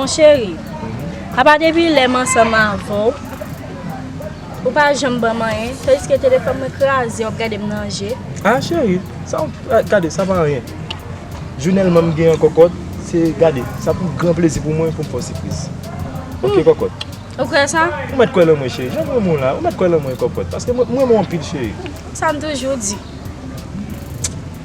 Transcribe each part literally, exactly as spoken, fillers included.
Mon cheri, apa depi lè m ansanm avè w, ou pa janm ban m anyen, tandiske telefòn mwen kraze, w ap gade m nan je. Ah, cheri, sa w, eh, gade, sa pa anyen. Jounèlman m gen yon kòkòt, se, gade, sa pou gran plezi pou mwen pou m fè w sipriz. Ok, kòkòt. Ou kwè sa? Ou mèt kwè nan mwen, cheri. Jan m renmen w la, ou mèt kwè nan mwen, kòkòt. Paske mwen, mwen renmen w anpil, cheri. Sa m toujou di.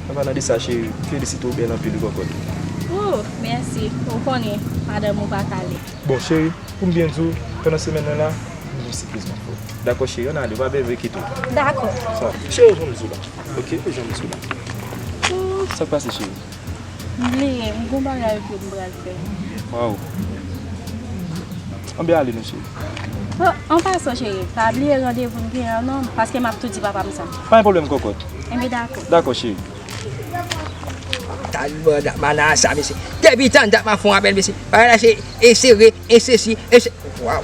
An palan de sa, cheri, m felisite w bèl anpil, wi, kòkòt. Oh, mèsi. Ou konnen, madanm ou pa t ale. Bon, cheri, pou m byen di w, pandan semèn nan la, m gen yon sipriz m ap fè w. Dakò, cheri, ann ale, w pa bezwen kite w. Dakò. Sa, cheri, jan m di w la. Ok, jan m di w la. Sa k pase, cheri? M bliye, m gon bagay pou m pral fè. Waw. Anben ale non, cheri. Oh, an pasan, cheri, pa bliye randevou n gen an non, paske m ap tou di papa m sa. Pa gen pwoblèm, kòkòt. Enben, dakò. Dakò, cheri. Taliban dat mana sa, mesye. Depi tan dat ma fè yon apèl, mesye. Bagay la se e sere, e sesi, e se, waw.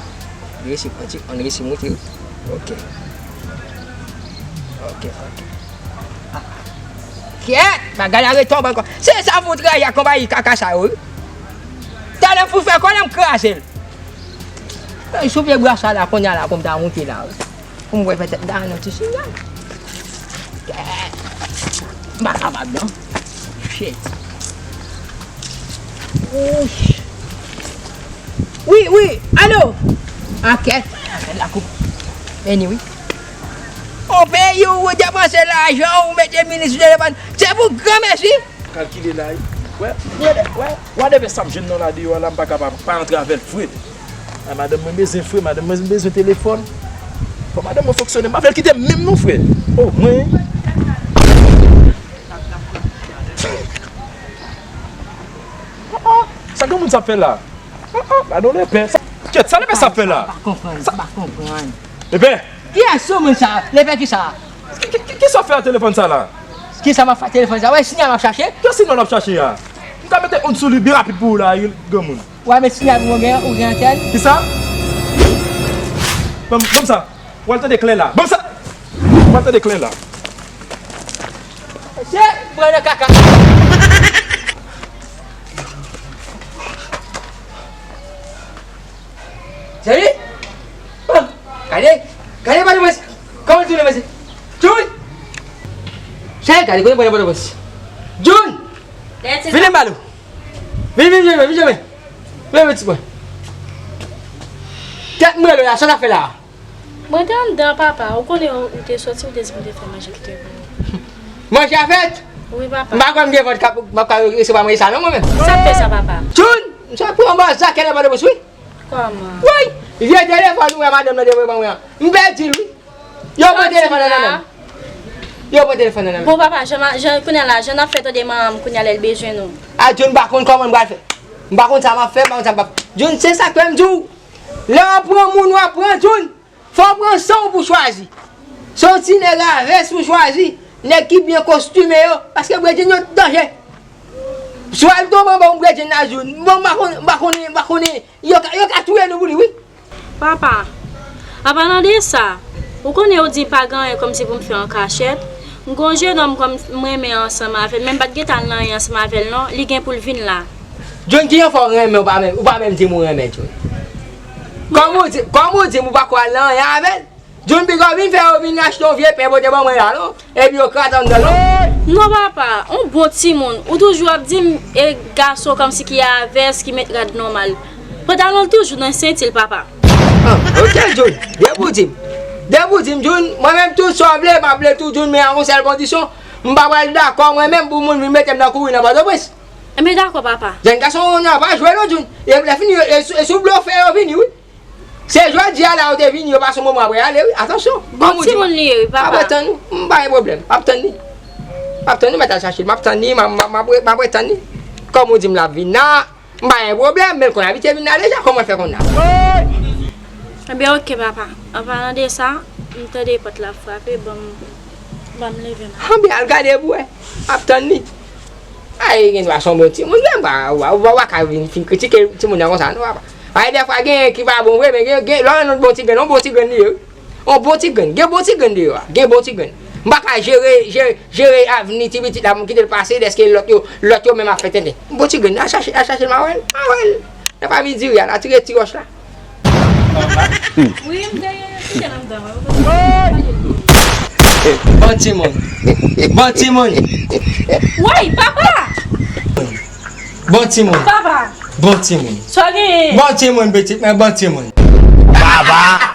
Li resi pati, an resi moute, wi. Ok. Ok, ok. Kyèt! Bagay la retonbe ankò. Se sa fout rayi ak konpayi kaka sa yo, wi. Talè m fout fè kòlè m kraze l. Ey, sou pye bwa sa la, kounye a la, pou m ta moute la, wi. Pou m wè petèt m ta nan ti siyal. Kyèt! M pa kapab, non. Shit. Ouch. Wi, wi, alo! Ankèt, ankèt lakou. Anyway. On peyi ou depanse lajan, ou mete minis sou telefòn. Se pou granmesi! Kalkile la, wi. Wè, wè, wè, whatever sa m jwenn nan la deyò a la, m pa kapab pa antre avè l, frè. A, madanm mwen bezwen, frè, madanm mwen bezwen telefòn. Fò madanm mwen fonksyone, m pa fè l kite m menm non, frè. Oh, mwen. Oh, oh. Sa granmoun sa ap fè la? Oh, oh, gadon lepè. Sa, kyèt, sa lepè sa ap fè la? M pa konprann, m pa konprann. Lepè! Kiyès sou moun sa? Lepè kisa? Ki, ki, ki, kisa w fè a telefòn sa la? Kisa m ap fè a telefòn sa? Wè sinyal m ap chache? Ki sinyal w ap chache a? M ka mete on sou li byen rapid pou ou la, granmoun. Ou a met sinyal pou mwen, ou gen antèn? Kisa? Ban m, ban m sa. W al tande klè la. Ban m sa. W al tande klè la. Mesye, pran nan kaka. Seri? Oh, gade, gade Pòtoprens. Kòman l tounen, mesye? Jun! Seri, gade, kote Pòtoprens? Jun! Vini m ba nou. Vini, vini, vini, vini, vini. Vini, vini, vini. Tèt mwen la, sa w ap fè la? Mwen te anndan, papa. Ou konnen ou, ou te soti, ou te di m te fè manje ki te bon. Manje a fèt? Wi, papa. M pa kwè m gen vant k ap, m ap ka resevwa manje sa non, mwen menm. Sa k fè sa, papa? Jun! M sa pran bò zakè nan Pòtoprens, wi. Kòman? Woy! Vye telefòn ou wè madanm nan te voye ban mwen an. M pèdi l, wi. Yo pran telefòn nan nan men m. Yo pran telefòn nan nan men m. Bon, papa, jan, jan, kounye a la, jan n ap fè tande manman m kounye a lè l bezwen nou? A, Jun, m pa konn kòman m pral fè. M pa konn sa m ap fè, m pa konn sa m p ap. Jun, se sa k fè m di w. Lè w ap pran moun, w ap pran Jun. Fò w pran san w pou chwazi. Se yon ti nèg a vès pou chwazi. Nèg ki byen kostime yo. Paske bredjenn yo danje. Swa l tonbe anba yon bredjenn la, Jun. Bon, m pa konn, m pa konnen, m pa konnen. Yo ka, yo ka touye nou pou li, wi. Papa, an palan de sa, ou konnen ou di pa gen anyen kòmsi pou m fè an kachèt. M gon jenòm kòm m renmen ansanm avè l, men m pa t gentan al nan anyen ansanm avè l non, li gen pou l vin la. Jun, kijan fè w renmen, ou pa menm, ou pa menm di m ou renmen Jun? Kòm ou di, kòm ou di m ou pako al nan anyen avè l? Jun, piga w vin fè yo vin achte yon vye pen pote ban mwen la non, epi yo kraze anndan l non. Non papa, yon bon timoun, ou toujou ap di m e gason kòmsi ki avès, ki met rad nòmal. Pantalon l toujou nan senti l papa. Ah, ok Jun, depi w di m. Depi w di m Jun, mwen menm tout sa w vle, m ap vle tou Jun, men a yon sèl kondisyon, m pa pral dakò mwen menm pou moun vin mete m nan kouri nan Pòtoprens. Enben dakò papa. Jèn gason kounye a pa jwe non Jun. E lè fini, e sou, e sou blofe yo vini wi. Se jodi a la yo te vini, yo pase yon moman apre y ale wi. Atansyon. Bon timoun li ye wi papa. M ap ret tann ou, m pa gen pwoblèm. M ap tann li. M ap tann li, m mèt al chache l. M ap tann li, m ap, m ap, m ap ret, m ap ret tann li. Kòm ou di m l ap vin la, m pa gen pwoblèm, men l konn abitye vin la deja, kòman l fè konn la? Enben ok papa. An palan de sa, m tande pòt la ap frape, ban m, ban m leve m. Enben al gade pou wè. M ap tann li. Ay, gen dwa se yon bon timoun, men m pa, ou pa, ou pa, ou pa ka vin fin kritike timoun nan konsa, non, papa. Ay, dèfwa, gen ki pa bon vre, men gen, gen, lè w wè yon bon ti grenn, yon bon ti grenn li ye, wi. Yon bon ti grenn, gen bon ti grenn deyò a, gen bon ti grenn. M pa ka jere, jere, jere avni ti pitit la pou m kite l pase, dèske lòt yo, lòt yo menm ap fè tenten. Yon bon ti grenn, al chache, al chache l, m a wè l, m a wè l. Nan fami diri a, n a tire ti wòch la. Wi, m te kite l anndan, wi. Bon timoun. Bon timoun. Woy, papa! Bon timoun. Papa! Bon timoun. Sa w genyen? Bon timoun, pitit, men bon timoun. Baba,